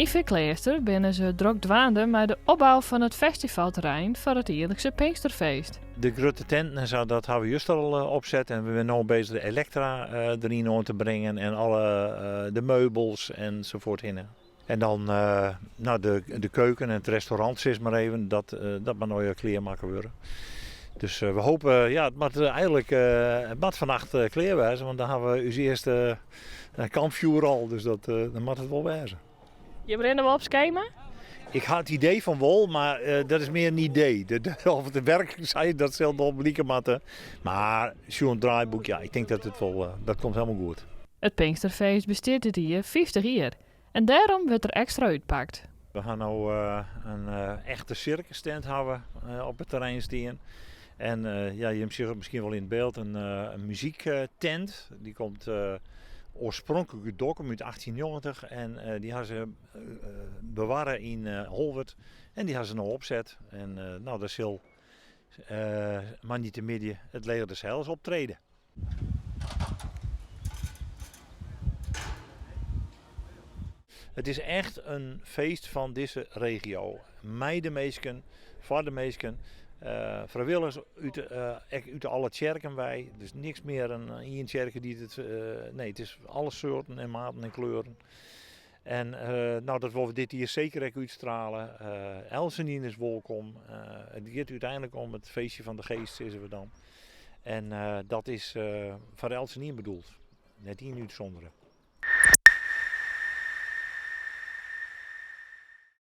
Yn Feankleaster binne se drok dwaande mei de opbou fan it festivalterrein foar it jierlikse Pinksterfeest. De grutte tenten en sa, dat hawwe we juster al opset en we binne no bezich de elektra deryn oan te bringen en alle de meubels ensafuorthinne. En dan no, de keuken en it restaurant sis mar even, dat, dat moat no klearmakke wurde. Dus we hoopje, ja, it moat eigenlik it moat fannacht klear wêze, want dan hawwe we ús earste kampfjoer al, dus dat, dan moat it wol wêze. Jim rinne wol op skema? Ik ha it idee fan wol, mar dat is mear in idee. Oft it de werklik sa is, dat sil noch blike moatte. Mar sjoen it draaiboek, ja, ik tink dat it wol, dat komt helemaal goed. It Pinksterfeest bestiet dit jier 50 jier en dêrom wurdt der ekstra útpakt. We ha no in echte sirkustent hawwe op it terrein stean. En ja, jim sjogge it miskien wol yn it byld, in muzyktent. Dy komt oarspronklik út Dokkum út 1890 en dy ha se bewarre yn Holwert en dy ha se no opset. En no, dêr sil moandeitemiddei it Leger des Heils optrede. It is echt in feest fan dizze regio. Mei de minsken, foar de minsken. Frijwilligers út, ek út alle tsjerken wei. Dus niks mear in ien tsjerke dy't it. Nee, it is alle soarten en maten en kleuren. En no, dat wolle we dit jier seker ek útstrale. Eltsenien is wolkom. It giet úteinlik om it feestje fan de geast, sizze we dan. En dat is foar eltsenien bedoeld. Net ien útsûndere.